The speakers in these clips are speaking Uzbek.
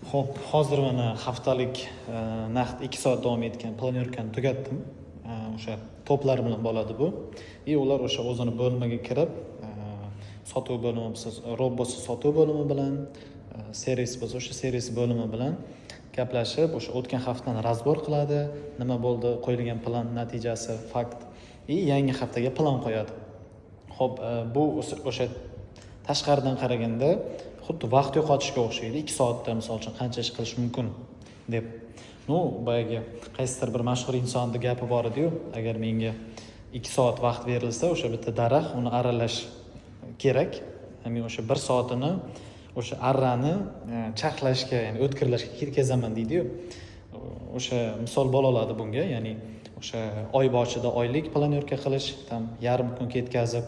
Ho'p, hozir mana haftalik naqd 2 soat davom etgan планёрка ni tugatdim. O'sha toplar bilan bo'ladi bu, и ular o'sha o'zini bo'limiga kirib, sotuv bo'limi bo'lsa, РОП bo'lsa, sotuv bo'limi bilan, servis bo'lsa, o'sha servis bo'limi bilan gaplashib, o'sha o'tgan haftani разбор qiladi, nima bo'ldi, qo'yilgan plan natijasi, fakt, и yangi haftaga plan qo'yadi. Ho'p, bu o'sha tashqaridan qaraganda xuddi vaqt yo'qotishga o'xshaydi, 2 soatda, misol uchun, qancha ish qilish mumkin deb. Ну, boyagi qaysidir bir mashhur insonni gapi bor ediyu: "Agar menga 2 soat vaqt berilsa, o'sha bitta daraxt, uni arralash kerak, men o'sha bir soatini o'sha arrani charxlashga, ya'ni o'tkirlashga ketkazaman", deydiyu. O'sha misol bo'la oladi bunga, ya'ni o'sha oy boshida oylik планёрка qilish, там yarim kun ketkazib,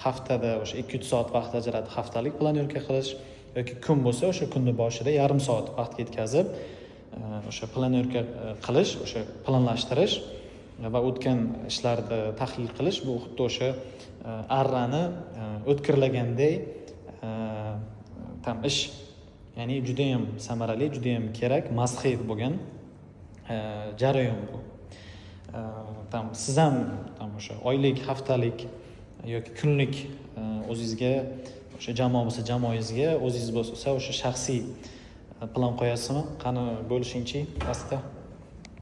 haftada o'sha 2-3 soat vaqt ajratib haftalik планёрка qilish yoki kun bo'lsa, o'sha kunni boshida yarim soat vaqt ketkazib o'sha планёрка qilish, o'sha planlashtirish va o'tgan ishlarni tahlil qilish, bu xuddi o'sha arrani o'tkirlaganday там ish, ya'ni judayam samarali, judayam kerak, must have bo'lgan jarayon bu. Там siz ham там o'sha oylik, haftalik yoki kunlik o'zingizga, o'sha jamoa bo'lsa, jamoangizga, o'zingiz bo'lsa, o'sha shaxsiy plan qo'yasizmi? Qani, bo'lishingchi pastda.